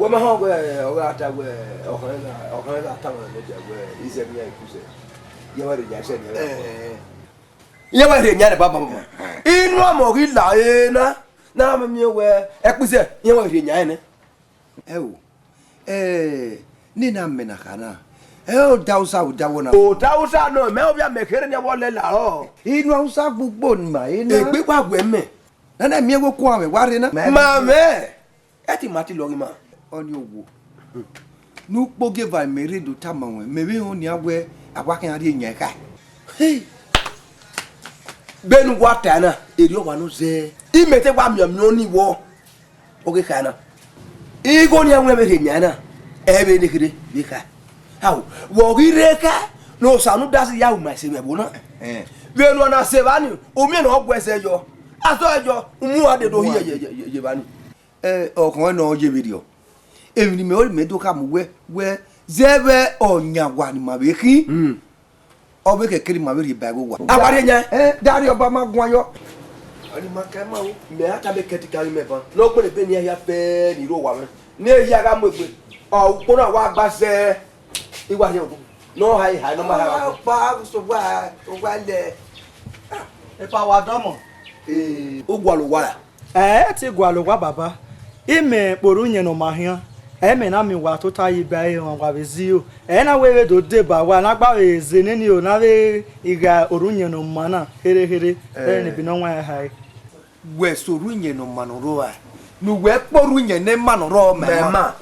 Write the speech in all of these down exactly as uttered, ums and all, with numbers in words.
Ọ ma họn wẹ, ọ gha ta wẹ, ọkhọn gha, ọkhọn gha tama nẹ dia wẹ, izẹ mia ikuzẹ. Yẹ wa rhie yan sẹ ni. Eh. Yẹ wa rhie yan ne baba mama. Inu amọ ghi la ena, na miẹn wẹ, ẹkpizẹ, yẹ wa rhie yan nẹ. Ẹ o, eh, nene amẹ na kha na. Ẹ o da usa, o da wọ na. O da usa nọ, mẹ ovbi amẹ kherhe ne a wọ lẹ la ọ. Inu usa gbugbo ni ma ena. Egbe wa wẹ mẹ. Nana miẹn wẹ okuan mwẹ wa rre na. Ma mwẹ. Ẹ ti ma ti lọghe ima. Ọni owo. Ne ukpogieva mẹ rre do tama ruẹn, mẹ vbe họn nian wẹ a wa khian rhie yan kha. Hey! Vbene uwa ta na, erriọ wa nọ zẹ. Imẹ te wa mianmian ọnii vbọ, ọ ghe kha na. Igho ne a wẹ vbe rhie yan na, ẹ vbe ne kherhe vbe kha. Ao, vbe ọ ghi rre kha, ne Osanudazi ya ru ma ẹse vbe ẹvbo na. Eh. Vbene ọ na sẹ evba ni, u miẹn ne ọ guẹ zẹ yọ. Asọ yọ, u mu uwa dee do hiẹ ye, ye, ye, ye evba ni. Ẹ, ọkhọn nọ ye vberriọ. Emwi ne imẹ ru, mẹ do khama uwẹ, wẹ zẹ vbe ọyan wa ne ima vbe khin. Mm. Ọ vbe kẹkẹ ne ima vbe rhie ba ẹghẹ owa. A wa rhie yan. Ẹ, da rhie ọba ma guan yọ. Ọni ma ka ima o. Mẹ a tama kẹtika ghi mẹ ban. Ne ọ gbẹn ebe ne iran hia fẹẹ ni rre owa mwẹ. Ne e hia gha mu egbe. Ọ ukpo na wa gba zẹ. I wa rhie odu. Ne ọ ha eha, ne ọ ma ha. Ọkpa, so wa, wa lẹ. Epa wa dọmọ. Ee, u gualọ owa ra? Ẹ, ẹ te gualọ owa baba. Imẹ kporo uyẹn ne ọ ma khian. Ẹ, mẹ na miẹn uwa tota ye iba ẹre, wa vbe zẹ iro. Ẹ na wẹ vbe do deba uwa, ne a gba vbe zẹ nene iro, ne a vbe gha kporo uyẹn ne ọ ma na, kherhe kherhe. Ẹ, ne ebe ne ọ wan hae. Wẹ sẹ orhu iyẹn ne ọ ma ne ọ rrọọ ra? Ne uwẹ kpe orhu iyẹn ne ma ne ọ rrọọ mẹ ma?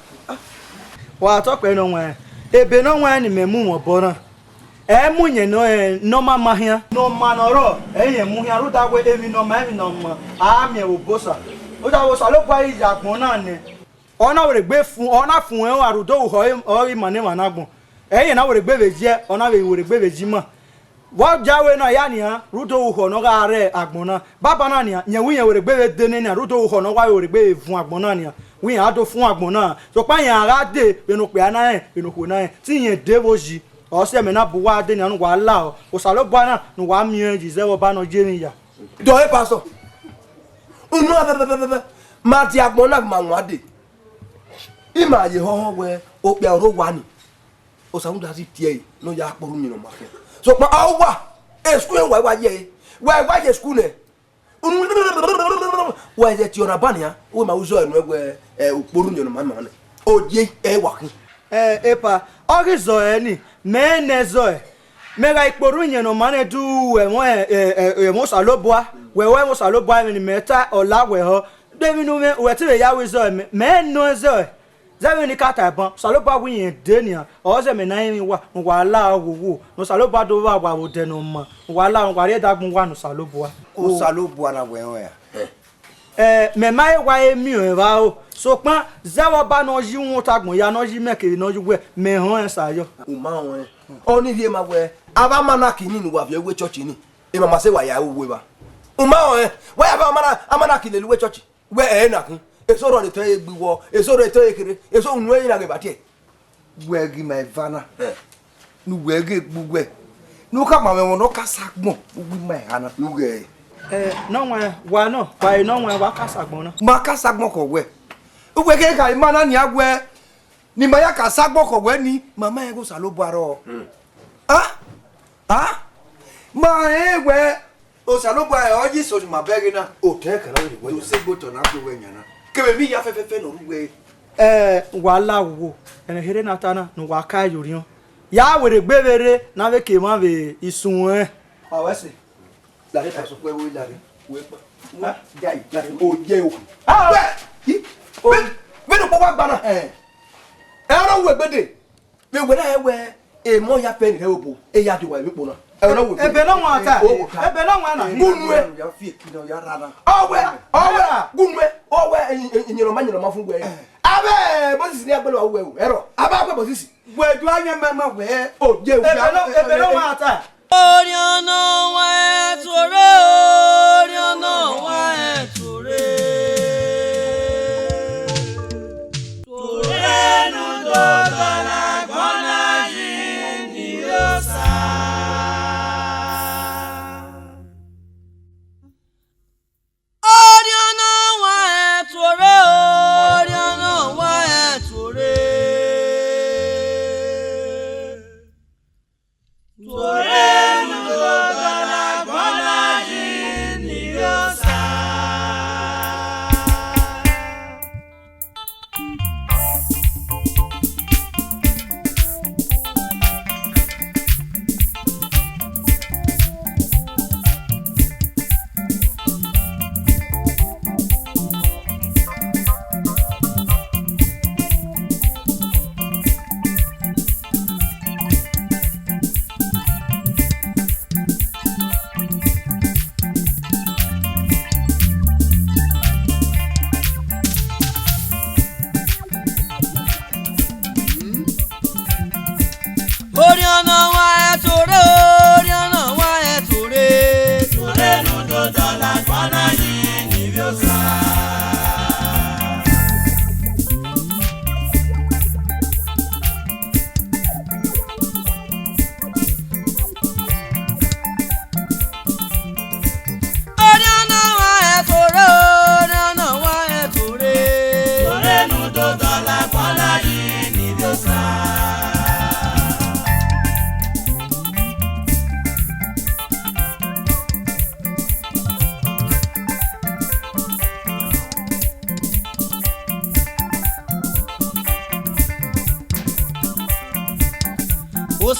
Wa tọ kpẹ ne ọ wan, ebe ne ọ wan ne imẹ mu mwẹ obọ na. Ẹ mu iyẹn ne ọ, ẹ, ne ọ ma ma khian. Ne ọ ma ne ọ rrọọ, ẹ i rẹn mu khian, rhunmwuda wẹ emwi ne ọ ma, emwi ne ọ ma, a miẹn vbe obosa. Rhunmwuda wẹ Osanobua ghi ya agbọn na nẹ, ọ na wẹ egbe fun, ọ na fun ẹn, ọ gha rhunmwuda orukhọ ọre, ọre ima ne emwa na agbọn. Ẹ i rẹn na wẹ egbe vbe yi, ọ na vbe wẹ egbe vbe yi ima. Vbe ọ dia wẹ na ya nian, rhunmwuda orukhọ ne ọ gha rre agbọn na. Baba na nian, rẹn wẹ irẹn wẹ egbe vbe dee nene, rhunmwuda orukhọ ne ọ wa vbe wẹ egbe vbe vun agbọn na nian. Wẹ iran do fun agbọn na, sokpan iran gha dee vbene okpia na rẹn, vbene okhuo na rẹn. Te irẹn dee vbe oyi, ọ sẹ mẹ na bu uwa dee nian ne uwa la ọ. Osanobua na ne uwa miẹn ẹre yi zẹ vbe ọba ne ọ ye emwi ya. Dọe pastor. Unu a bẹbẹbẹbẹ. Ma tie agbọn na ma wan dee. Ima ye họhọ wẹ okpia ọre owa ni. Osanobua si tie ẹre ne ọ ya kpọrọ uyẹn ne ọ ma khian. Sokpan a wa, school wa wa ye, wa wa ye school nẹ. Wa ye tie ọna ba nian, wẹ ma uzọ ẹnu wẹ, ẹ, ukporo uyẹn ne ọ ma ma nẹ. Oye ẹ wa khin. Ẹ, epa, ọ ghi zọe ni, mẹ nẹ zọe. Mẹ gha ikporo uyẹn ne ọ ma nẹ du ẹmwẹ, ẹ, ẹ, ẹmwẹ Osanobua, wẹ wẹ ẹmwẹ Osanobua, emwi ne mẹ ta ọ la wẹ họ. De emwi ne u mwẹ, wẹ te vbe ya wẹ zọe, mẹ, mẹ nọ zọe. Zẹ vbene I ka ta ban, Osanobua wẹ irẹn dee nian, ọ zẹ mẹ ne a rinmwian uwa, ne uwa la ọghe uwu, ne Osanobua do vba uwa vbe odẹ ne ọ ma, ne uwa la, ne uwa rhie ẹdagbọn uwa ne Osanobua. Osanobua na wẹ rẹn ra? Ẹ, mẹ ma he wa he miẹn ọẹn vbe aro, sokpan zẹ vbe ọba ne ọ yi uhunmwu otọ agbọn ya, ne ọ yi mẹ kevbe ne ọ yi uwẹ, mẹ họn ẹn sa yọ. U ma họn ẹn. Ọni rhie ma wẹ, avbe amanaki ni ne uwa viọ vbe church ni, emama sẹ wa ya ru uwu evba. U ma họn ẹn, wa ya avbe amana-, amanaki lele uwu church. Wẹ ẹ na khin, eso rhọre etẹn gbe wọ, eso rhọre etẹn kherhe, eso unu ẹre na ghe ba tie. Wẹ ghi ma eva na, eh, ne uwẹ ghe gbe uwẹ, ne u khama mwẹ ẹmwẹ ne ọ ka sa agbọn, u ghi ma eha na. Ne u ghẹ ẹre. Eh, ne ọ wan, wa nọ, wa re ne ọ wan, wa ka sa agbọn na. Ma ka sa agbọn khọ wẹ. Uwẹ ghe kha ima na nian wẹ, ne ima ya ka sa agbọn khọ wẹ ni, ma ma rẹn ghe Osanobua rrọọ. Hmm. Ah? Ah? Ma rẹn wẹ, Osanobua, ẹ, ọ yi eso ni ma bẹghe na. Otẹn kan na vbe wẹ yan. Do sẹ egbe otọ na kue wẹ yan na. Kevbe emwi hia fẹfẹfẹ ne ọ ru wẹ. Ẹ, wa la wo, ẹmwẹ kherhe na ta na, ne uwa ka ye orhiọn. Ya werriegbe vbe rre, ne avbe ke emwa vbe isun ẹn. Ọ wẹ sẹ. Lare ta sokpan wẹ lare. Wẹ kpa. Wẹ jai, lare. O je o. Ah! Wẹ, yi, o, vbe, vbe ne ukpo wa gba na. Eh. Ẹ ọ rọ wu egbede. Vbe wẹ na ẹ wẹ, emọ ya fẹ ni rẹ obo, e ya do wa emwi kpo na. Ẹ ọ rọ wu egbede. Ebe ne ọ wan ta. O, o ta. Ebe ne ọ wan na. Gu nuẹ. Ya fi eki na, ya ra na. Ọ wẹ, ọ wẹ, gu nuẹ. Ọ wẹ, iyẹn ma, iyẹn ma fun wẹ. Avbe Moses ni agbẹlẹ wa wẹ o. Ẹrọ. Avbe agbẹ Moses. Wẹ ju ayẹn mẹ ma wẹ. O je o. Ebe ne, ebe ne ọ wan ta. Orhiọn ne ọ wan tuorre, orhiọn ne ọ wan tuorre. Tuorre ne u do dọlọ agbọn na yi ne I ro sa. Orhiọn ne ọ wan tuorre, orhiọn ne ọ wan tuorre.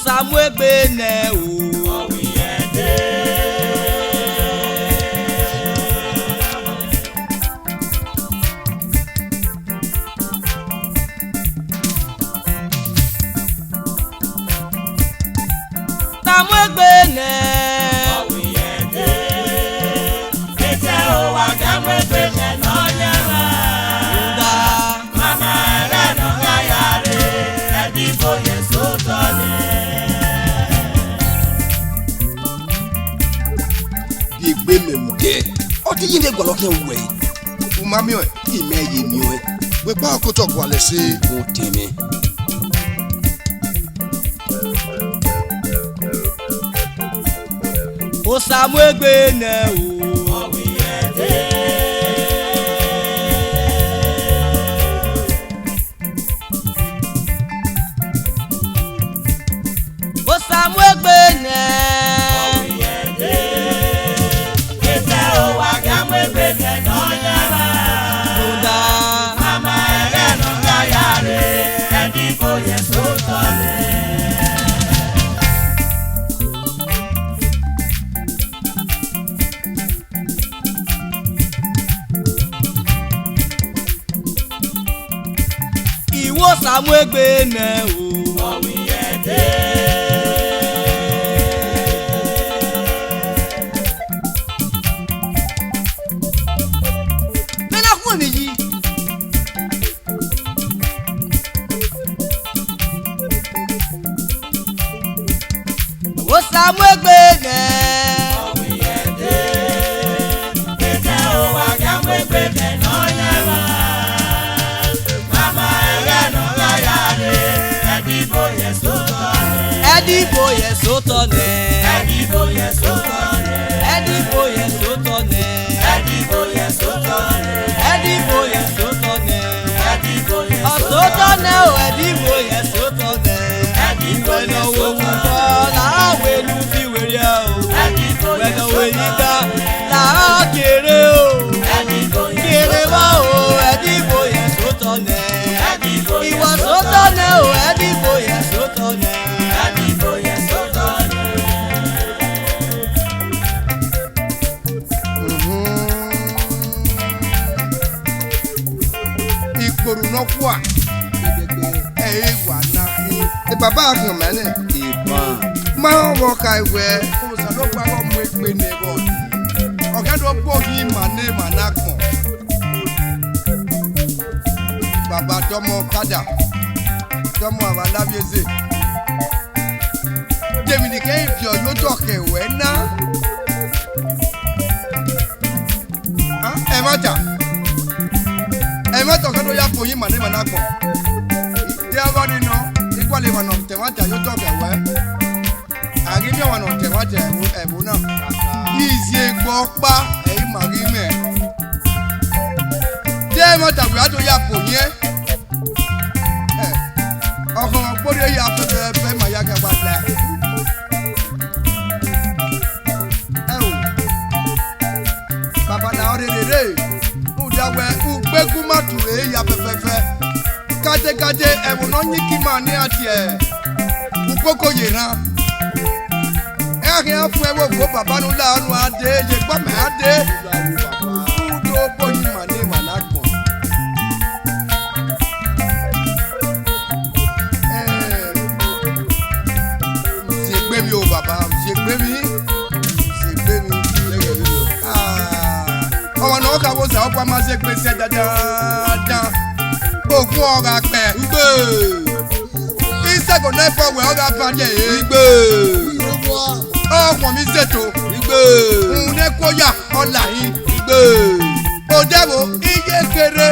Samuegbe nẹ o. Samuegbe nẹ. Rhunmwuda. Biegbe mẹ mu kẹ, ọ te ye ne gualọ khian wẹ. U ma miẹn ọẹn? I mẹ ye miẹn ọẹn. Wẹ kpa ọkotọ gualọ ẹse. Otẹn mwẹ. Osamuegbe nẹ o. Osamuegbe nẹ. Rhunmwuda. Iwẹ Osamuegbe nẹ o. Mẹ na khuẹn emwi yi. Osamuegbe nẹ. Ẹdẹ ibo ye sotọ nẹ. Ẹdẹ ibo ye sotọ nẹ. Ẹdẹ ibo ye sotọ nẹ. Ẹdẹ ibo ye sotọ nẹ. Ọ sotọ nẹ o, ẹdẹ ibo ye sotọ nẹ. Wẹ ne ọ wẹ owu fọ, la wẹ ne u fi werriẹ o. Wẹ ne ọ wẹ yi da, la kere o. Kere vba o, ẹdẹ ibo ye sotọ nẹ. Iwẹ sotọ nẹ o, ẹdẹ ibo ye sotọ nẹ. Ikporhu nọkhua, ẹre wa na khin. Baba khian ma nẹ. Iban. Ma rẹn ọvbokhan wẹ, Osanobua gha mu egbe ne ẹvbo. Ọ khian do gbe oyin ima ne emwa ne agbọn. Baba dọmọ ọkada, dọmọ avbe alavbiese. De emwi ne I keghi viọ ye otọ khẹ ruẹ na? Ah, ẹmwata, ẹmwata ọ khian do ya kpe oyin ima ne emwa ne agbọn. De ọghe ọnii nọ, I gualọ emwa ne ọ ta ẹmwata ye otọ khẹ ruẹ. A ghi miẹn ọmwa ne ọ ta ẹmwata ẹvbo, ẹvbo na. Iziegbe ọkpa, ẹ i ma ghi mwẹ. De ẹmwata wẹ a do ya kpe oyin ẹn. Ẹ, ọkhọnmwọ gborrie ya fẹfẹfẹ ma ya khian gba la. Ẹ o, baba na ọ rherere, rhunmwuda wẹ ugbeku ma tu ẹre ya fẹfẹfẹ. Gadegade, ẹvbo ne ọ yin ke ima ne iran tie ukoko ye erhan. Ẹ gha khian fu ẹvbo vbo baba ne u la ọnu a dee, ye ekpọmẹ a dee. U do gbe oyin ima ne emwa ne agbọn. Ẹ, ziegbe emwi o baba, ziegbe emwi, ziegbe emwi. Ah, ọmwa ne ọ kha vbe Osanobua ma ziegbe sẹ dandan, ogun ọ gha kpẹ. Igbe. Isẹgo ne ẹbọ wẹ ọ gha ba rrie ẹre. Igbe. Ọ khuọnmwi izeto. Igbe. Uhunmwu ne ẹko ya, ọ lahin. Igbe. Odẹ vbo, iye kherhe.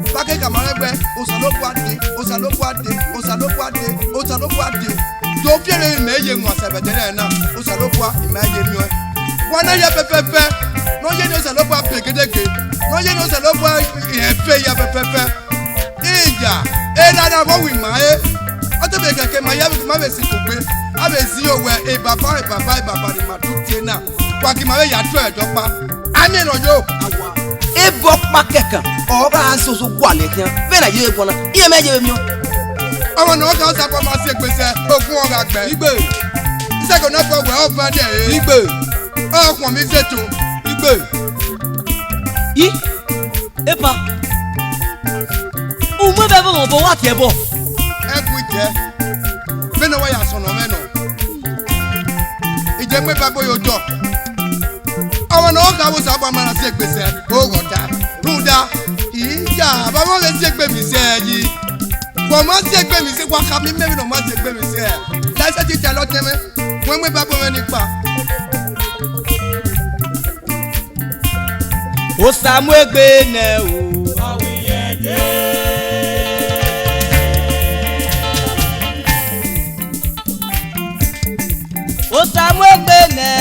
Vbe a ke khama mwẹ wẹ, Osanobua dee, Osanobua dee, Osanobua dee, Osanobua dee. Do fi ere mẹ ye wan sẹ vbe ẹdẹnẹrẹ na, Osanobua, I ma ye miẹn ọẹn. Wa na ya fẹfẹfẹ, ne ọ ye ne Osanobua pegedege, ne ọ ye ne Osanobua rẹn fe ya fẹfẹfẹ. Iya, erha na vbe ọ wi ma re. Ọ te vbe kẹkẹ ma ya vbe ma vbe sikugbe, a vbe zẹ owẹ, e baba, e baba, e baba ne ima tu tie na. Wa gi ima vbe ya tuẹ ẹdẹ ọkpa. A miẹn ne ọ yo. Ebe ọkpa kẹkan, ọ gha zozo gualọ khian. Vbene a ye vbe guan na, iran mẹ ye vbe miẹn. Ọmwa ne ọ gha Osanobua ma si egbe sẹ, okhuo ọ gha gbe. Igbe. Isẹko ne ọ gbe wẹ ọ bẹdẹ ẹre. Igbe. Ọ khuọnmwi izetu. Igbe. I, epa. U mu ẹvbo ẹvbo mwẹ obọ, wa tie ẹbọ. Ẹkun itẹ. Vbene ọ wa ya sọnnọ mwẹ nọ. I je mu Baibol ye otọ. Ọmwa ne ọ gha Osanobua ma na si egbe sẹ, oghọta. Rhunmwuda, iya, vbe ọmwa vbe si egbe emwi sẹ yi. Vbe ọ ma si egbe emwi sẹ, wa khama imẹ vbene ọ ma si egbe emwi sẹ. La sẹtin ta lọ tẹn mwẹ, wẹ mu Baibol mwẹ ni kpa. Osa mu egbe nẹ o. Osa mu egbe nẹ.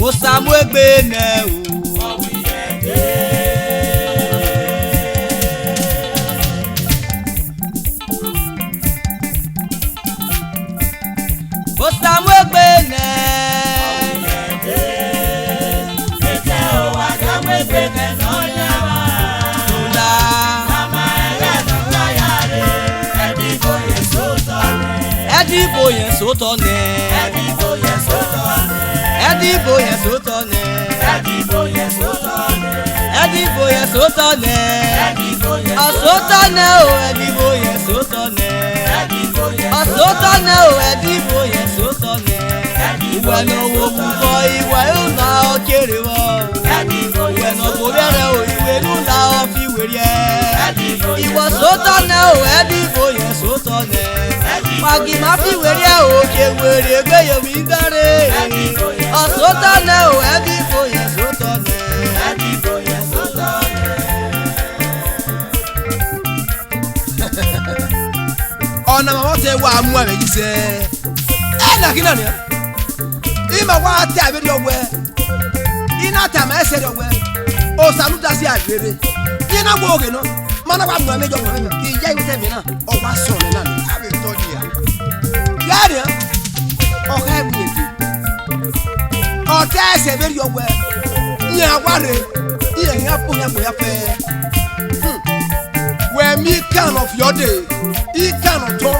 Osa mu egbe nẹ o. Osa mu egbe nẹ. Ẹdẹ ibo yẹn sotọ nẹ. Ẹdẹ ibo yẹn sotọ nẹ. Ẹdẹ ibo yẹn sotọ nẹ. Ọ sotọ nẹ o, ẹdẹ ibo yẹn sotọ nẹ. Ọ sotọ nẹ o, ẹdẹ ibo yẹn sotọ nẹ. Uwẹ ne ọ wo mu vbọ, uwẹ ru na ọ kere vbọ. Uwẹ ne ọ gbe ovbi ẹre o, uwẹ ru na ọ fi werriẹ. Iwọ sotọ nẹ o, ẹdẹ ibo yẹn sotọ nẹ. Wa gi ma fi werriẹ o, ke werriẹ egbe ye ovbi dare. Ọ sotọ nẹ o, ẹdẹ ibo yẹn sotọ nẹ. Ọna ma vbe ọtẹn wa mu ẹmwẹ yi sẹ. Ẹ na khin na nian. Ima wa ta vberriọ wẹẹ, I na tama ẹsẹ rriọ wẹẹ, Osa ne u da si a rere. Iran na wo ghe nọ, ma na wa mu ẹmwẹ yọ wẹẹ, I ya iwete ẹmwẹ na, ọ wa sọn ọnẹ na nẹ. A vbe tọ dia. Ya rian, ọ kha ẹmwẹ ede. Ọ ta ẹsẹ vberriọ wẹẹ, iran wa rre, iran khian bu iran gbe ya fẹẹrẹ. Hmm. Wẹ miẹn ikan ne ọ viọ dee, ikan ne ọ tọn,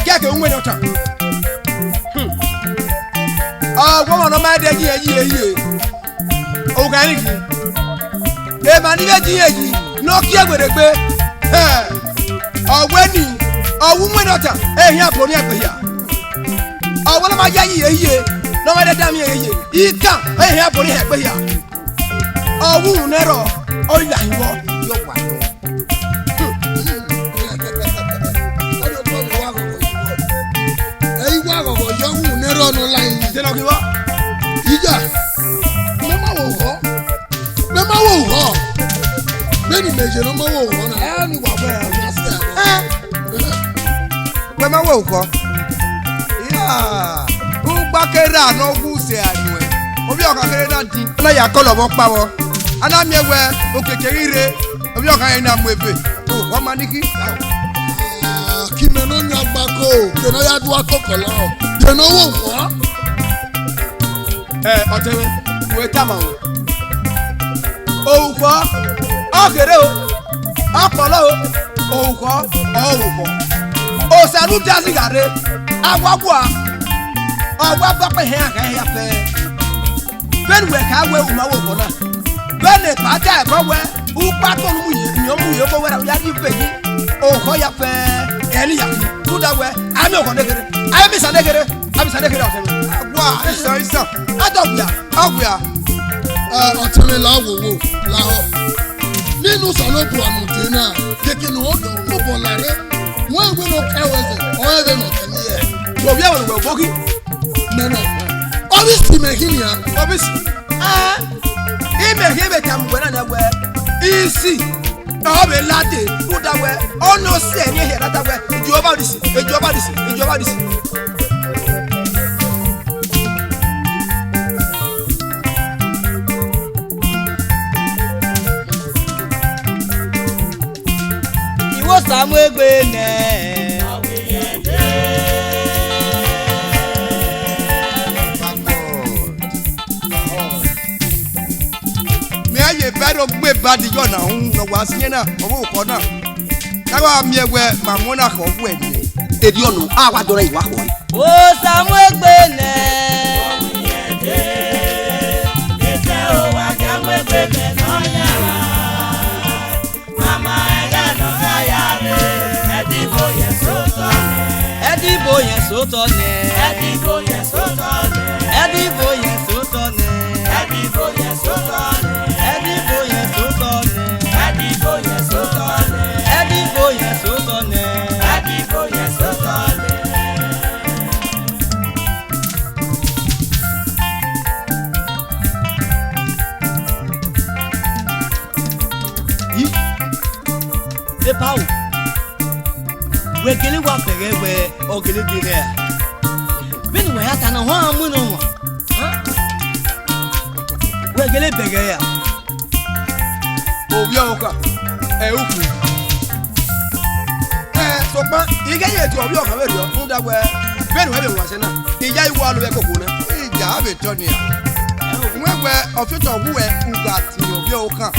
kẹkẹ u wẹ ne ọ ta. Hmm. Ọ wẹ ọmwa ne ọ ma dẹ yin ẹre yi ẹre yi ẹre. Ogan ni khin. Emwa ni vbe yin ẹre yi ne ọ kie werriegbe. Hẹ. Ọ wẹ ni, ọ wu wẹ ne ọ ta, ehian bo ni ẹgbehia. Ọ wẹ ne ọ ma ya yi ẹre yi ẹre, ne ọ ma dẹ da miẹn ẹre yi ẹre. Ikan, ehian bo ni hẹ ẹgbehia. Ọ wu uhunmwu ne ẹrọ, ọ ya hin vbọ, yọ wa nọ. Ẹ i wa ghọghọ yọ wu ne erha ọnọ la yin. Te nọ ghi vbọ? Iya, mẹ ma wo ghọ. Mẹ ma wo ghọ. Vbene imẹ ye ne ọ ma wo ghọ na, ẹ ni wa wẹ ọna sẹ. Ẹ. Wẹ ma wo ghọ. Iya, ugba ke ra ne ọ wu sẹ anuẹn. Ovbi ọkhan kherhe na din. A na ya kọlọ vbọ kpa vbọ. A na miẹn wẹ okiekie ghi rre. Ovbi ọkhan ẹre na mu ebe, ọ ma ni khin. Ah, ke imẹ ne ọ yan gba ko, ke ne ọ ya dua koko lọ, de ne ọ wo ghọ. Ẹ, ọtẹn mwẹ, wẹ tama o. Orukhọ, ọ kherhe o, ọ kpọlọ o, orukhọ, ọ orukhọ. Osa ne u da zigha rre, a wa gua, ọ wa gba ọkpa ehẹn a gha ya fẹ. Vbene uwẹ kha wẹ u ma wo obọ na, vbene epa ta ẹbọ wẹ, ukpakọ ne u mu ye, ne ọ mu ye obọ wẹ ra, u ya rhie ive yi, orukhọ ya fẹ, ẹ ne ya khin. Rhunmwuda wẹ, a miẹn orukhọ nekherhe, a miẹn isan nekherhe, a miẹn isan nekherhe ọtẹn mwẹ. A gua isan isan, a dọ wia, ọ wia. Ẹ, ọtẹn mwẹ, la wo wo, lahọ. Nene Osanobua ne ọ dee na, keke ne ọ do obọ la rre, wẹ wẹ ne ọ ka wẹ zẹ, ọ rẹn vbene ọ kini ẹe. Ovbi ẹvbo ne uwẹ obọ khin. Mẹ nọ. Ọvbisi mẹ khin nian. Ọvbisi. Ẹ, imẹ khin vbe tama uwẹ na nian wẹ, isi, ọ vbe lade, rhunmwuda wẹ, ọ nọ sẹ emwi ehia na da wẹ, Jihova Nisi, Jihova Nisi, Jihova Nisi. Samuegbe nẹ. Mẹ a ye bẹrẹ ogbe badi yọ na hu ne ọ wa siẹn na, ọ vbe okọ na. Ne a wa miẹn wẹ ma mu na khọ wẹ nẹ. Erriọ nọ, a wa dọrọ iwa khọ. Osamuegbe nẹ. Mama ẹghẹ ne ọ gha ya rre, ẹdẹ ibo yẹn sẹ otọ nẹ. Ẹdẹ ibo yẹn sẹ otọ nẹ. Ẹdẹ ibo yẹn sẹ otọ nẹ. Ẹdẹ ibo yẹn sẹ otọ nẹ. Ẹdẹ ibo yẹn sẹ otọ nẹ. Ẹdẹ ibo yẹn sẹ otọ nẹ. Ẹdẹ ibo yẹn sẹ otọ nẹ. Ẹdẹ ibo yẹn sẹ otọ nẹ. Ẹdẹ ibo yẹn sẹ otọ nẹ. Yi, Epao, wẹ gele wa bẹghe wẹ ọ gele de mwẹ ra? Vbene uwẹ ya ta na, ọ gha mu nọ wan. Wẹ gele bẹghe ra? Ovbi ọvbokhan, ẹ, ukhu. Ẹ, sokpan, I ghẹ ye tie ovbi ọvbokhan vberriọ, rhunmwuda wẹ, vbene uwẹ vbe wan sẹ na, I ya i wa lo vbe ẹkoko na. I ya vbe tọ nian. Wẹ wẹ, ọ fiotọ wu wẹ, u gha tie ovbi ọvbokhan,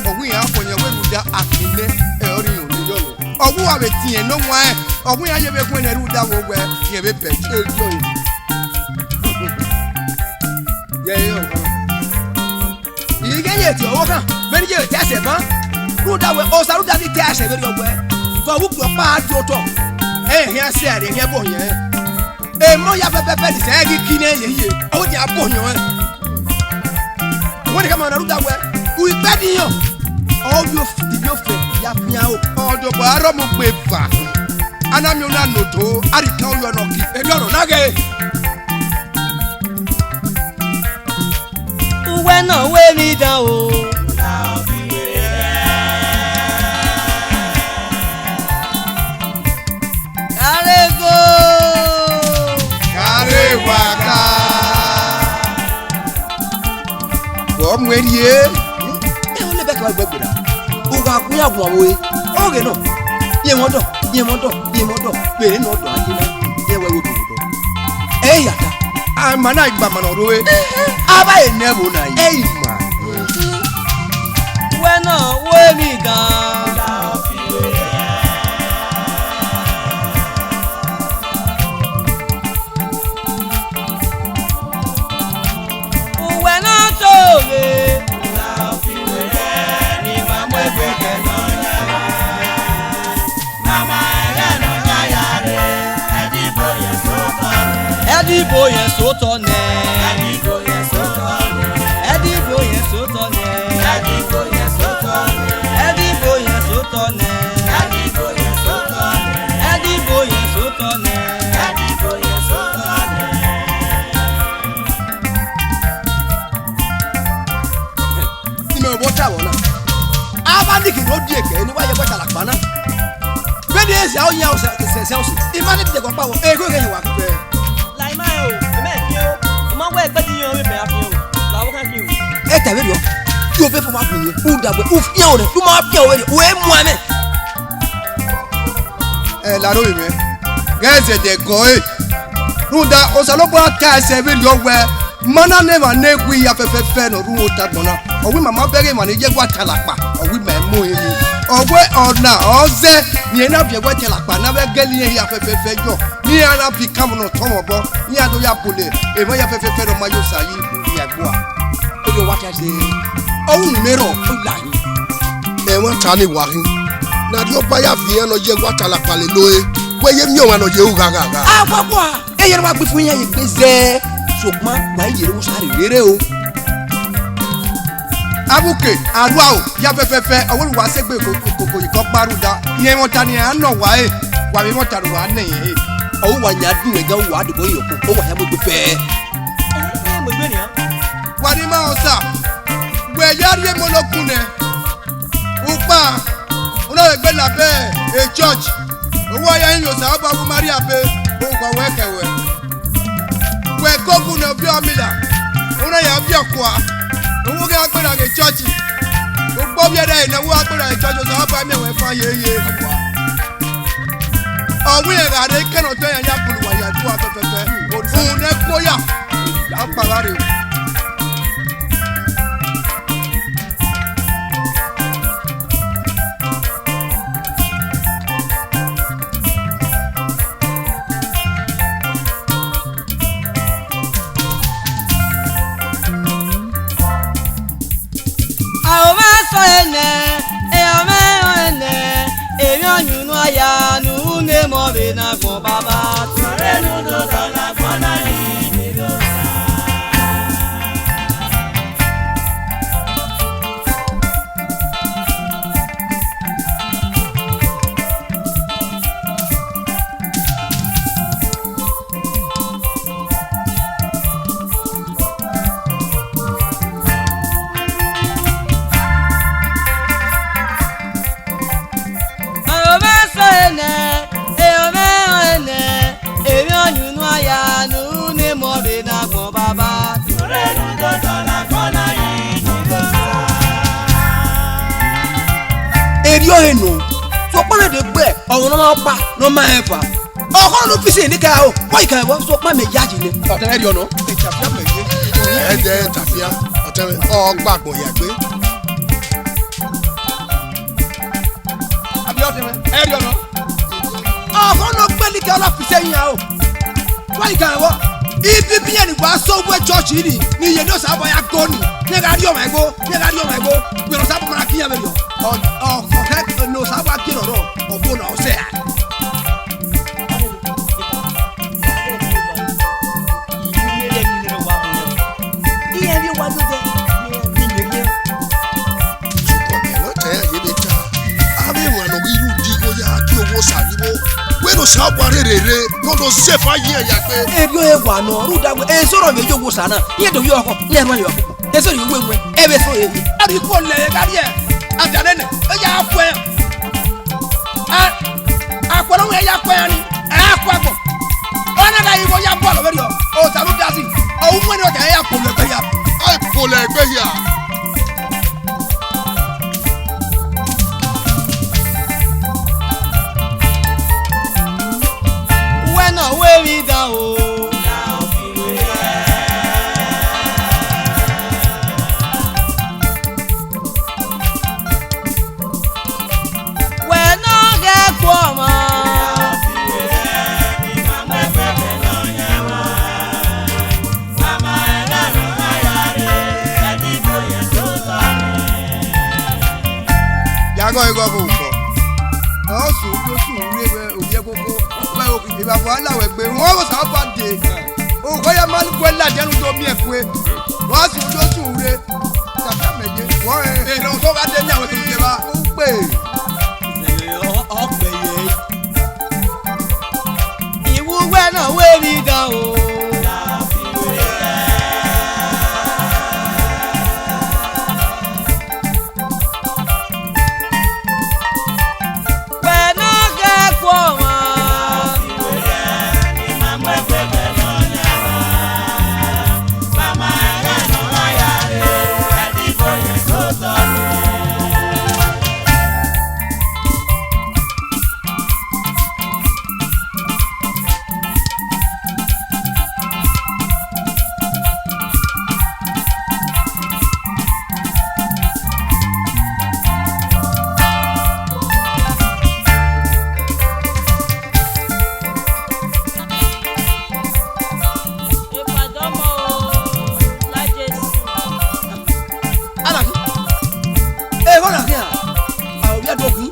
ọ wu iran fo yẹn wẹ rhunmwuda akin nẹ, ẹ, ọ rhie irẹn yọ. Ọ wu a vbe tie nọ wan, ọ wu iran ye vbe khuẹn nẹ rhunmwuda vbe wẹ, rẹn vbe bẹghe. Yẹ, yẹ, ọ. I ghẹ ye tie ọvbokhan, vbene I ye ta ẹsẹ ban, rhunmwuda wẹ, Osa rhunmwuda ne I ta ẹsẹ vberriọ wẹ, ke ọ vbe ukpẹ ọkpa do otọ, ẹ i khian sẹ ẹre, I khian bọ yẹn. Emọ ya fẹfẹfẹ ni sẹ ẹre ghi ki nẹ yeye, ọ wẹ dia bọ yẹn ọnrẹn. Wẹ ne khama na rhunmwuda wẹ, u ikpẹdẹ iyọn, ọ yo f-, I yo fẹ ya fian o. Ọ dobọ aro mu gbe eva, a na miẹn una noto, a rhie ikan uyọ nọ ki, erriọ nọ na ghe. Uwẹ nọ wẹ emwi dan o. Arego. Kare wa ka. Vbe ọ mu errie? Ẹ, ọ lẹ bẹkẹ wa gbe gberra. U gha gun ya guan vbe ore. Ọghe nọ. Yẹn mwẹ ọdọ, yẹn mwẹ ọdọ, yẹn mwẹ ọdọ. Vbe ere ne ọdọ a ye na, yẹn wẹ wo do dọ. Ẹ ya ta. A ma na gba ma nọ rre. A vba e nẹ ẹvbo na yi. Ẹ i ma. Wẹ nọ, wẹ emwi gan. Uwẹ na to vbe. Ẹdẹ ibo yẹn sẹ otọ nẹ. Ẹdẹ ibo yẹn sẹ otọ nẹ. Ẹdẹ ibo yẹn sẹ otọ nẹ. Ẹdẹ ibo yẹn sẹ otọ nẹ. Ẹdẹ ibo yẹn sẹ otọ nẹ. Ẹdẹ ibo yẹn sẹ otọ nẹ. Imẹ vbe ọ ta vbọ na? Avbe aniki ne ọ die kẹ ne wa ye ẹguẹtalakpa na. Vbene ẹ zẹ ọ yan sẹ sẹ ọse, I ma te dẹghe ọkpa vbọ, egho ghe ye wa kpẹ. La ima rẹn o, imẹ fian o. U ma wẹ ẹgbẹdẹ iran vbe bẹn a fian o. La ọvbokhan fian o. Ẹ ta vberriọ, yo vbe fo ma bu ye, u dagbe, u fian o nẹ, u ma fian o vberriọ, u e mu amẹ. Ẹ, la aro vbe mwẹ, ghẹ zẹdẹ gọ ẹre. Rhunmwuda, Osanobua ta ẹsẹ vberriọ wẹẹ, ma na nọ emwa ne wi ya fẹfẹfẹ ne ọ rre uhunmwu otọ agbọn na. Ọ wẹẹ ma ma bẹghe emwa ne ye ẹguẹtalakpa, ọ wẹẹ ma mu ẹre mu. Ọ wẹẹ ọna ọ zẹ ne irẹn na viọ ẹguẹtalakpa ne avbe ẹgẹlẹ irẹn hia fẹfẹfẹ yọ, ne iran na viọ ikanmwẹ ne ọ tọn mwẹ obọ, ne iran do ya bọlọ emwa hia fẹfẹfẹ ne ọ ma ye Osa yi, iran ẹgbua. Ọ ye wa ta ẹse, ọ wu ne imẹ rrọọ, ọ la hin. Ẹmwata ni wa khin, ne Arriọba ya viọ iran ne ọ ye ẹguẹtalakpa lele ore, wẹ ye miẹn ọmwa ne ọ ye ru ghaghagha. Agbagba, eye ne wa gbe ifun iran ye egbe zẹ, sokpan wa i ye rre, wa sa rherere o. Avbe uke, arhuaro, ya fẹfẹfẹ, ọ wẹẹ wa sẹ egbe koko, koko, koko, ikọkpa rhunmwuda, irẹn ẹmwata ne iran nọ wa ẹre, wa vbe ẹmwata ne uwa nọ ẹre. Ọ wu wa yan dun ẹga, wa dobọ yọ koko, wa ya mu egbe fẹ. Wa ni ma Osa, wẹ ya rhie emọ ne okun nẹ. Ukpa, u na vbe gbe labẹ e church, owa ya hin Osanobua wu Maria be, owa wẹ kẹ wẹ. Wẹ koko ne ovbi ọmila, u na ya viọ kua, u wu gha gberra ghe church. Ukpo vbiẹrẹ ne u wa gberra ghe church, Osanobua miẹn wẹ fan yeye. Ọ wẹ irẹn gha rre, kẹnẹ ọdọ iran ya bulu uwa ya dua fẹfẹfẹ. Unu ne ẹko ya, ya kpagha rre. A ho mwẹ sẹ nẹ, e ọ mwẹ rẹn nẹ, emwi ọyunnu a ya ne unu ne emọ vbe ne agbọn baba. Sọrọ enu do dọlọ agbọn na yi ni do sa. Ọmọ sẹ nẹ, e ọmọ ẹnrẹn nẹ, emwi ọyunnu a ya ne unu ne emọ vbe ne agbọn baba. Erriọ ọre nọ, sokpan ne de gbe ọmwa ne ọ ma ọkpa ne ọ ma rẹn eva. Ọkhọ ne ofisi ni ka o, wẹ i ka ẹvbo, sokpan mẹ yayi nẹ. Ọtẹn mwẹ rriọ nọ. Ẹdẹ tafia, ọtẹn mwẹ, ọ gba agbọn ya gbe. Abi ọtẹn mwẹ, ẹ rriọ nọ. Ọkhọ ne ọ gbe ni ka ọla ofisi iran o. Wẹ i ka ẹvbo, ibibi iran ni wa sẹ owẹ church ni, ni iye ne Osanobua ya go ni, ne gha rriọ ọmwa igho, ne gha rriọ ọmwa igho, wẹ Osanobua ma na gie iran vberriọ. Ọ, ọ, ọ, ne Osanobua gie rrọọ, ọ bu na ọ sẹ ra. Iran vbe wa do dẹ, iran vbe yẹn. Sokpan ẹmwata iran ye vbe ta, avbe emwa ne ọ ghi ru di igho ya gie owa Osa ni vbo, wẹ ne Osanobua rherhe rre, ne ọ do zẹ efa ye iran ya gbe. Erriọ ọre wa nọ, rhunmwuda wẹ eso rọ vbe ye owa Osa na, iran do ye ọkhọ, iran rhan ye ọkhọ. Eso rhie uwu ewẹn, ẹvbo eso rhie. A rhie ikhuo lẹ gha rrie, a bia nene, ọ ya khuẹ. A, a khuẹ ne ọ ya khuẹ ni, ẹ a khuẹ agbọn. Ọ na gha ghi vbe ọ ya bọlọ vberriọ, Osa ne u da zẹ, ọ wu ẹre ọ gha ya polo ẹgbẹ hia. A i polo ẹgbẹ hia. Uwẹ ne ọ ru emwi dan o. Wẹ ne ọ ghẹ ku ọmwa. Ya gọ igho ọghe ukọ. Ọ sẹ odosu rre vbe ovbi ẹkoko. Evba fua la wẹ gbe, wọn vbe Osanobua dee. Oghọ ya ma guẹ ladian ne u do miẹn kue. Wa sẹ odosu rre. Tata mẹ ye. Wọ rẹn. Erhọn kọ gha de miẹn wẹ ke u ye evba. Ukpe. Ọ, ọ kpẹ ye. Iwu wẹ ne ọ ru emwi dan o. Wẹ ne ọ ghẹ ku ọmwa. Epa dọmọ o, la Jesu. Alaghi, eghọ na khian, a ò vbiẹ do khin.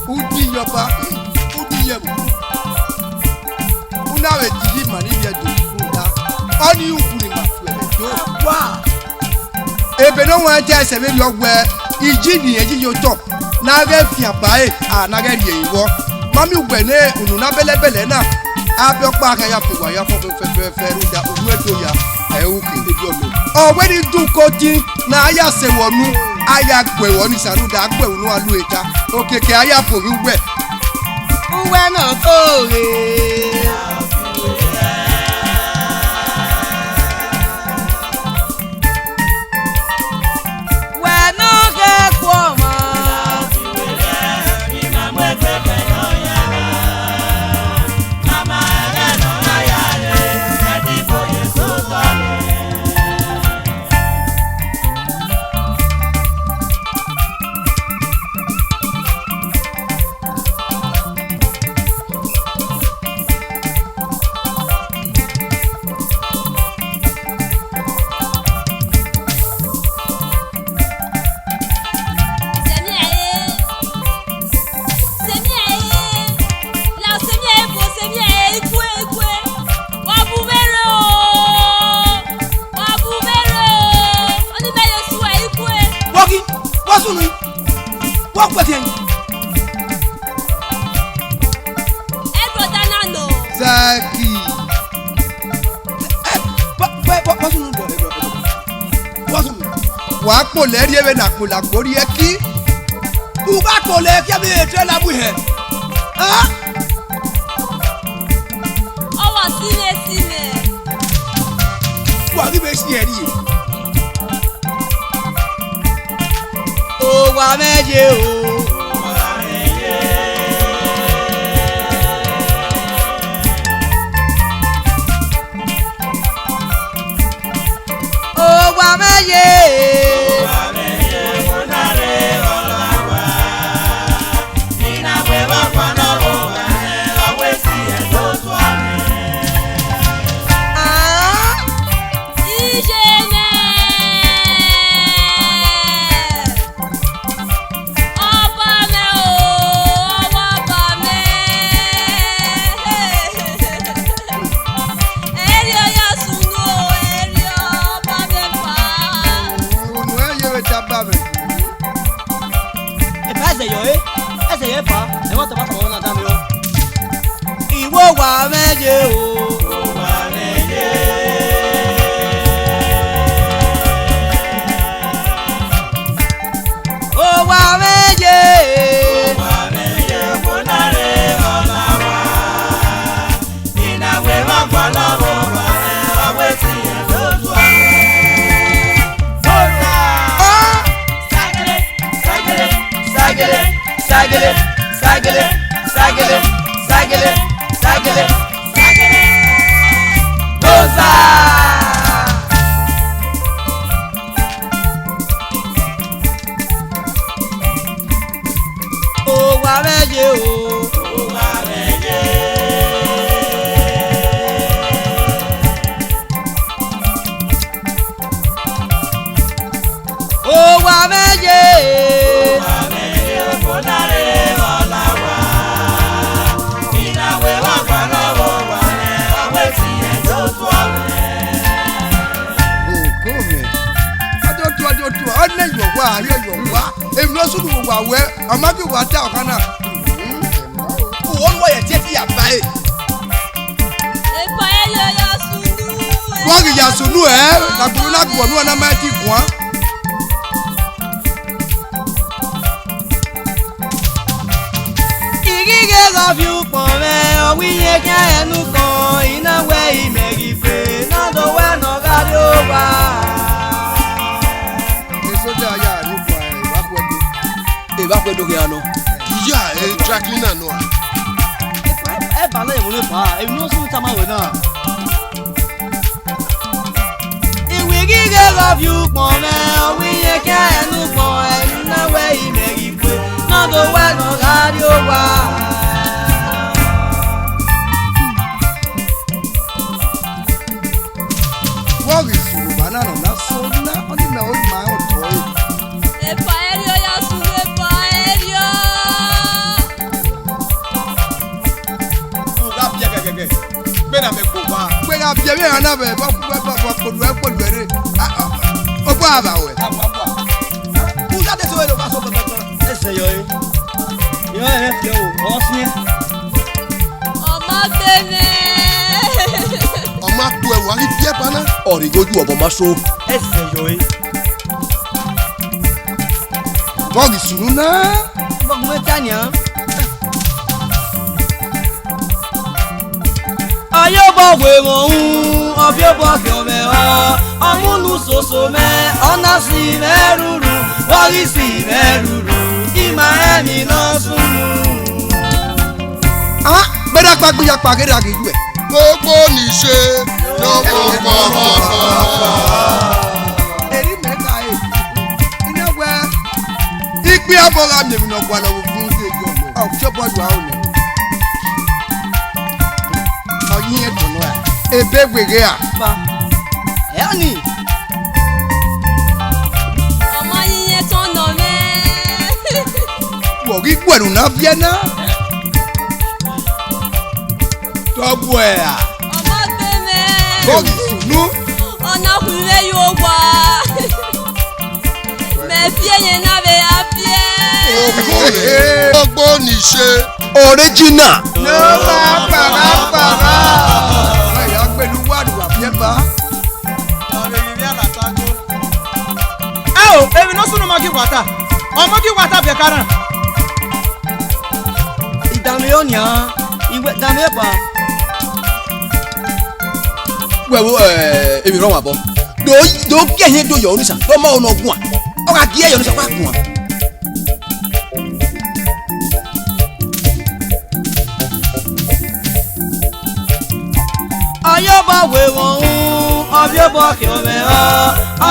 Udi yọba, udi yẹvbo. U na vbe diri ima ni vbiẹ do rhunmwuda, ọnii ugbunnu ima fu ẹmwẹ do wa. Ebe ne ọ wan dia ẹsẹ vberriọ wẹẹ, iji ne irẹn yi ye otọ, ne a ghẹ fian ba ẹre, a na ghẹ rhie ẹre vbọ. Ma miẹn uwẹ ne unu na bẹlẹbẹlẹ na, abẹ ọkpa khian ya fo uwa ya fọ fẹfẹfẹ rhunmwuda uwẹ do ya, ẹ i ru khin. Ọ wẹ ne I dun kotin ne a ya sẹ vbe unu, a ya gu ẹre vbọ ni sa rhunmwuda a gu ẹre unu a lu ẹre ta, okiekie a ya fo ghe uwẹ. Uwẹ ne ọ to ghe. Wẹ ne ọ ghẹ ku ọmwa. Wa kpẹkẹ. Ẹ brother na nọ. Zaki. Ẹ, wa, wa, wa, wa sunu bọ, ẹ, wa sunu. Wa kpolẹ rrie vbene akpolẹ agbo rrie ẹki. U gha kpolẹ ẹki, avbe ehe te la mu ihẹ. Ah? Ọ wa sinmẹ sinmẹ. Wa ghi vbe si ẹre. Owa mwẹ ye o. Owa mwẹ ye. Ah. Iye mwẹ. Ọba mwẹ o, ọba mwẹ. Erriọ ya sunu o, erriọ ọba mwẹ pa. Unu ẹ ye vbe daba mwẹ. Epa ẹzẹ yọ e, ẹzẹ yọ epa, ẹmwẹ ọtọ ma tama na danmwẹ o. Iwẹ owa mwẹ ye o. Owa mwẹ ye. Sagele, sagele, sagele, sagele, sagele, sagele, sagele, sagele, sagele. Doza! Owa mwẹ ye o. Owa mwẹ ye. Owa mwẹ ye. Owa mwẹ ye, ọfọnare ọla wa. Ina wẹ wa gba na wo wa nẹ, ọ wẹ ti ẹn do tuẹ. Oko mwẹ. Ọ do tuẹ, ọ do tuẹ. Ọ nẹ yọ wa, ọ nẹ yọ wa. Emwi ne ọ sunu vbe owa wẹ, ọ ma gie owa da ọkhan na. Uwẹ ọnii ya tie ẹki ya ba ẹre. Epa ẹre ya sunu. Vbọ ghi ya sunu ẹre, na gbẹn na guọ unu na ma ẹki guan. I ghi ghe gha viọ ukpọn mwẹ, ọ wẹ irẹn khian ẹn ukpọn, I na wẹ imẹ ghi gbe, na do wẹ ne ọ gha rrie owa. Esoja ya rrie ukpọn, evba khuẹdo. Evba khuẹdo khian nọ. Iya, e Jacqueline nọ a? Ẹ ba na ẹvbo ne ba, emwi ne ọ sunu tama wẹ na. I wẹ I ghi ghe gha viọ ukpọn mwẹ, ọ wẹ irẹn khian ẹn ukpọn, ẹn na wẹ imẹ ghi gbe, na do wẹ ne ọ gha rrie owa. Vbọ ghi sunu owa na nọ na so na, ọnii mẹ ọ ma otọ ẹre. Epa ẹre ọ ya sunu, epa ẹre ọ. U gha biẹ gẹgẹgẹ, gbe na mẹ kpo owa. Wẹ gha biẹ vbe eran na vbe, vbe, vbe, vbe, vbe kpolu ẹ, kpolu ẹ rre. A, a, ọgba a vba ruẹ. A, a, a. U ya de so vbe ne ọ gha so tọtọtọ. Ẹsẹ yọ re. Yọ ẹre fiọ o, ọ fiẹn. Ọ ma gbe mwẹ. Ọ ma kpo ẹre, wa ghi biẹ ba na. Ọ rhie igho yu ọmọ ma so. Ẹsẹ yọ re. Vbọ ghi sunu na? Vbọ gu mwẹ ta nian? Ọ ye obọ gu emwa uhunmwu, ọ viọ obọ khian mwẹ ọ, ọ mu unu soso mwẹ, ọ na si mwẹ ruru, vbọ ghi si mwẹ ruru, I ma rẹn emwi ne ọ sunu. A, gberra kpa gbe iyakpa ghe ra ghi yuẹ. Gbogbo ni se, lọmọ kpọmọkpọmọ. Eri mẹ ka e, I na wẹ, ikpia bọ gha miẹn emwi ne ọ gualọ vbe uvun ye yọ mẹ. Ọ fiọ bọ yu aro nẹ. Ọ yi ẹn tọn nọ ra? Ebe weghe ra? Ba. Ẹ ni. Ọ ma yi ẹn tọn nọ mwẹ. Wọ ghi guẹ unu na viẹ na. Tọ guẹ ra? Ọ ma gbe mwẹ. Vbọ ghi sunu? Ọ na khu mwẹ ye owa. Mẹ viẹ yẹn na vbe a viẹ. Ogbo ni ṣe. Original. No wa kpara kpara. Ẹ ya gbẹlu wa ni wa fi ẹba. Ao, emwi ne ọ sunu ọmọ ghi wata. Ọmọ ghi wata bẹkara. Idanmwehọ nian, iwẹ danmwẹ ba. Wẹ wo, eh, emwi rọ wan bọ. Do, do gie ẹhin do yọ orusan, do ma ọnọ guan. Ọ gha gie ẹre yọ orusan, ọ gha guan. Ọyọbọ wevbọn ru, ọviọbọ khian mwẹ ọ,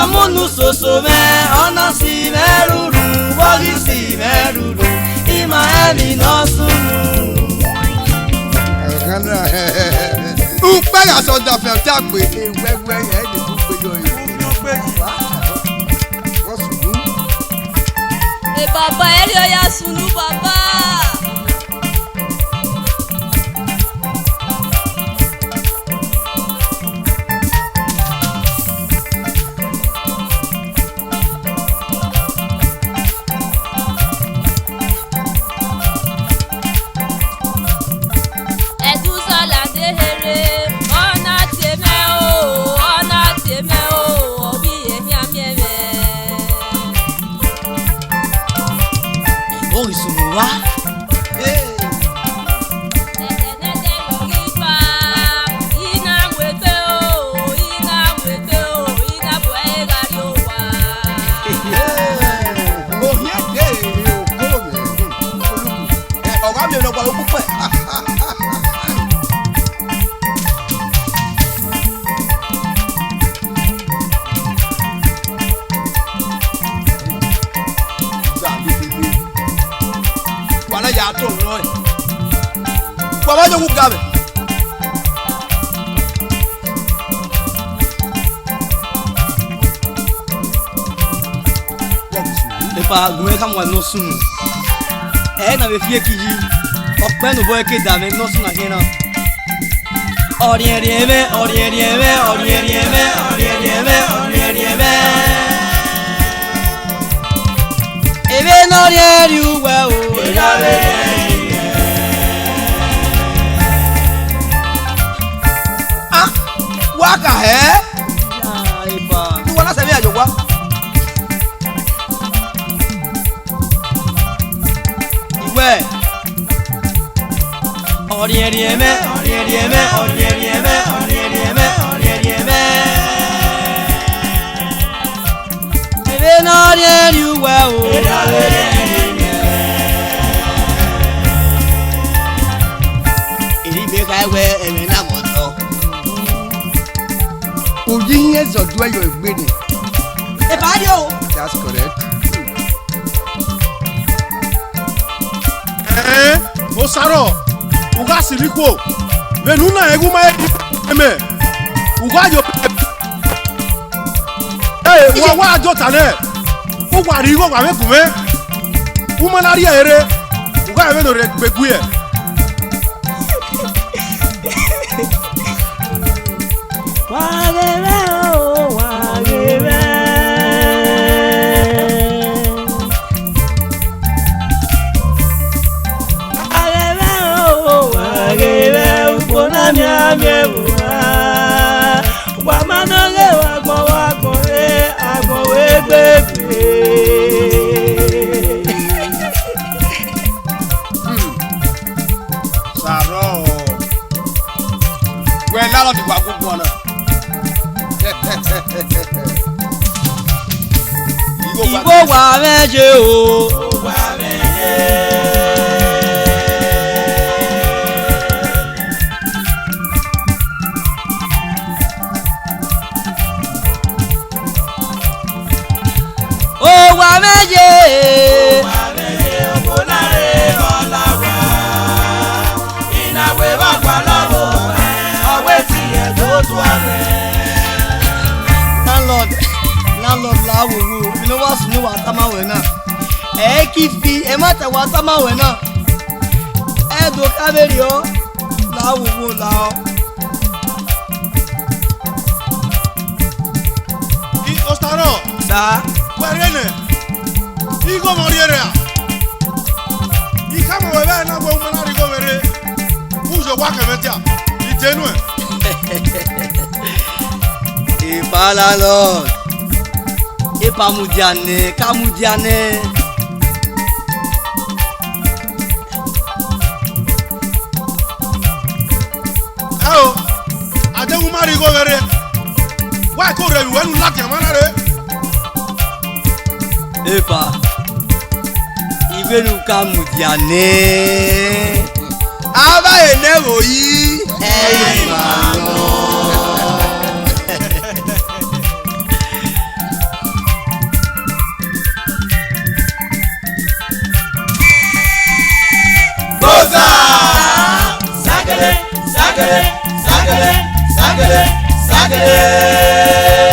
ọmunu soso mwẹ, ọ na si mwẹ ruru, vbe ọ ghi si mwẹ ruru, ima ẹmwẹ ne ọ sunu. Ukpẹ gha sẹ ọdafẹn ọta gbe, ewẹwẹ yẹ ẹdẹ ukpe yọ. Ọ sunu. E baba, erriọ ya sunu, baba. Ẹdusọla deherre, ọ na tie mẹ o, ọ na tie mẹ o, ọ vbe irẹn khian miẹn mwẹ. Ẹvbo ghi sunu vba? Hey. Nẹdẹnẹdẹ yọ ghi fa, I na mu egbe o, I na mu egbe o, I na bu ẹre gha rrie owa. Ohiẹn de, okoro mwẹ. Oluku, ẹ, ọ gha miẹn ne ọ gua okpukpẹ. Wa na ya tọn nọ, wa ma yo wu ga mwẹ. Epa, gu mwẹ khama uwa ne ọ sunu. Ẹ na vbe fi eki yi, ọkpẹ ne obọ ẹre ke da mwẹ ne ọ sunu a khian na. Ọrhiẹnrhiẹn mwẹ, ọrhiẹnrhiẹn mwẹ, ọrhiẹnrhiẹn mwẹ, ọrhiẹnrhiẹn mwẹ, ọrhiẹnrhiẹn mwẹ. Emwi ne ọ rhiẹnrhiẹn uwẹ o. Ah, wa ka hẹ? Uwa na sẹ vbe ya ye owa. Iwẹ. Ọrhiẹnrhiẹn mwẹ, ọrhiẹnrhiẹn mwẹ, ọrhiẹnrhiẹn mwẹ, ọrhiẹnrhiẹn mwẹ, ọrhiẹnrhiẹn mwẹ. Emwi ne ọ rhiẹnrhiẹn uwẹ o. Erriọ I vbe kha wẹ ẹmwẹ na ghọtọ. Uyi hiẹn zẹ ọduẹ yọ egbe nẹ. Epa rrie o. That's correct. Ẹn, Osaro, u gha sirri ikhuo, vbene u na rẹn ghe u ma he rhie mẹ, u gha yo. Ẹ, wa wa do ta nẹ, u wa rhie igho wa vbe gu mwẹ, u ma na rhie ẹre, u gha rẹn vbene ọ rhie egbe gu ẹre. Wa ghe mwẹ o, wa ghe mwẹ. Wa ghe mwẹ o, wa ghe mwẹ, ukpo na mianmian vbe uwa. Wa ma nọ ghe wa agbọn, wa agbọn re, agbọn vbe gbe gbe. Hmm. Sarọ. Wẹ landlord wa gu guan na. Igho wa mwẹ ye o. Owa mwẹ ye. Owa mwẹ ye, owa na re ọla wa. I na wẹ vbe ọgua lọghọ, ọ wẹ ti ẹdẹ otu ọmwẹ. Landlord, landlord, la wowo, emwi ne wa sunu wa tama wẹ na. Ẹ i ki fi, ẹmwata wa tama wẹ na. Ẹ do ka vberriọ, la wowo, la ọ. I, Osaro. Sa. Wẹ rre nẹ, igho mwẹ ọ rhie rre a? Ọmọ wẹ vbe na wẹ u ma na rhie igho mwẹ rre, u ye owa kẹ mwẹ dia, I te nuẹn. Epa landlord, epa mudia nẹ, ka mudia nẹ. Ẹo, a deghẹ u ma rhie igho mwẹ rre, wa ke orre vbe uwẹ ne u ladian mwa na rre. Epa, I wẹ ne u ka mudia nẹ. Avbe ẹre ne ẹvbo yi, ẹ i ma nọ. Boza! Sagele, sagele, sagele, sagele, sagele.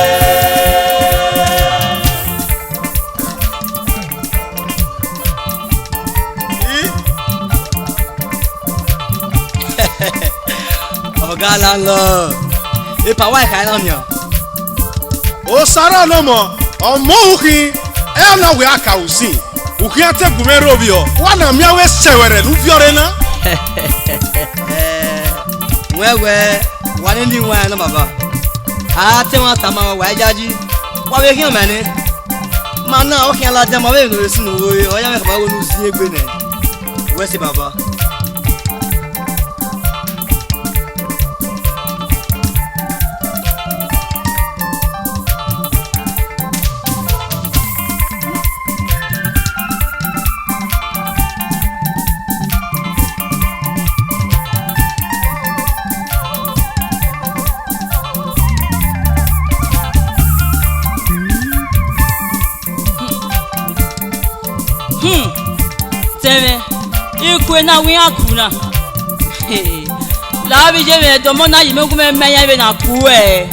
Ọga landlord, epa wa kha nọ nian. Osa rọ nọ mọ, ọ mọ ukhin, ẹ na wẹ a ka usin, ukhin a te gu mwẹ rre ovbiọ, wa na miẹn wẹ sẹvbẹrẹ ne u viọ rre na. Wẹ wẹ, wa ne ni wan nọ baba. A te wan tama wa yayi, wa vbe khian mẹ nẹ. Ma na ọ khian ladian ma vbe emwi ne ọ vbe sunu vbe ọ ya mwẹ khama wẹ ne u zin egbe nẹ. Wẹ sẹ baba. Hmm. Tẹmwẹ, ikue na wẹ iran ku na. La vbe iye mwẹ dọmọ na yi mẹ gu mẹ ma iran vbe na ku ẹe.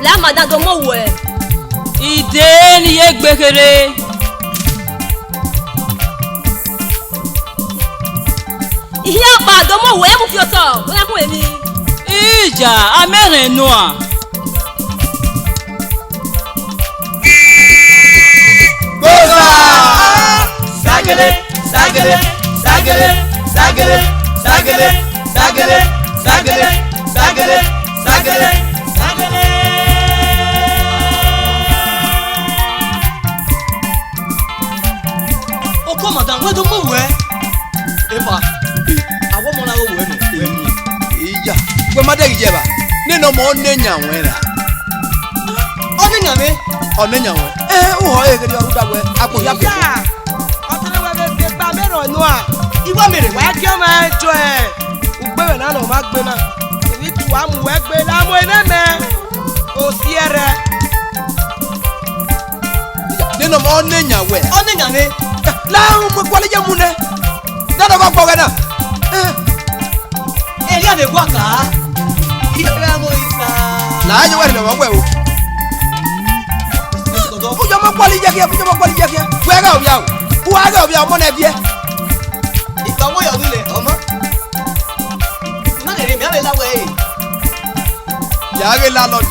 La ma dan do mu owẹ. Ide ne I ye gbe kherhe. Ihian ọkpa do mu owẹ, ẹ mu fi otọ, wẹ na mu emwi. Ija, a mẹ rẹn nuan. Gboza! Sagele, sagele, sagele, sagele, sagele, sagele, sagele, sagele, sagele, sagele. Ọkọ madam, wẹ do mu wẹ. Epa, awọ mọ na gho wẹ nọ, wẹ miẹn. Iya, wẹ ma dẹghe ye evba, nene ọmọ ọ ne yan wẹ ra. Ọ ne yan mwẹ? Ọ ne yan wẹ. Ẹ, u họ ẹre ghe ọ rhunmwuda wẹ, akpo hia fiafia. Ọ sẹ ne wẹ vbe gbe egbe amẹ rhọ nua. I wa miẹn rre wa gie ọmwa ẹjọ ẹ. Ugbẹn mwẹ na ne ọ ma gbe na. Emwi tua mu wẹ gbe na mu enẹ mẹ. Osiẹrẹ. Nene ọmọ ọ ne yan wẹ. Ọ ne yan nẹ. La mu ekuale ye mu nẹ. Dada ọgọ gbọghẹ na. Elia vbe gua ka. Iye vbe amo isa. La ye wẹ ne ọmọ wẹ o. Uyo mo gbọli ye khian, uyo mo gbọli ye khian. Wẹ gha ovbia o. Uwa gha ovbia ọmọ nẹ viẹ. Ikpa ọmọ yọ dule, ọmọ. Na lele mi, a vbe la wẹ e. Ya ghe landlord.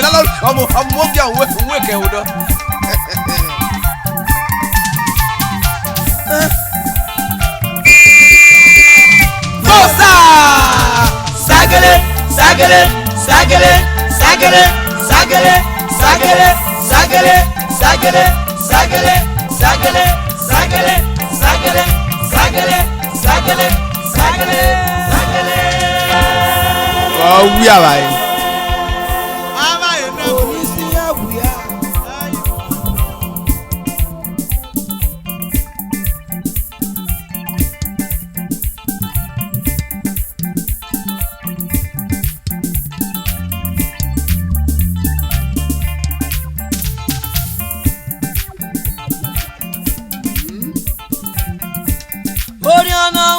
Landlord, ọmọ, ọmọ ovbia uwe, uwe kẹ odọ. Bosa! Sagele, sagele, sagele, sagele, sagele, sagele, sagele, sagele, sagele, sagele, sagele, sagele, sagele, sagele, sagele. Ọ wia vbe a re. Onisi ya wia. Orhiọn ne ọ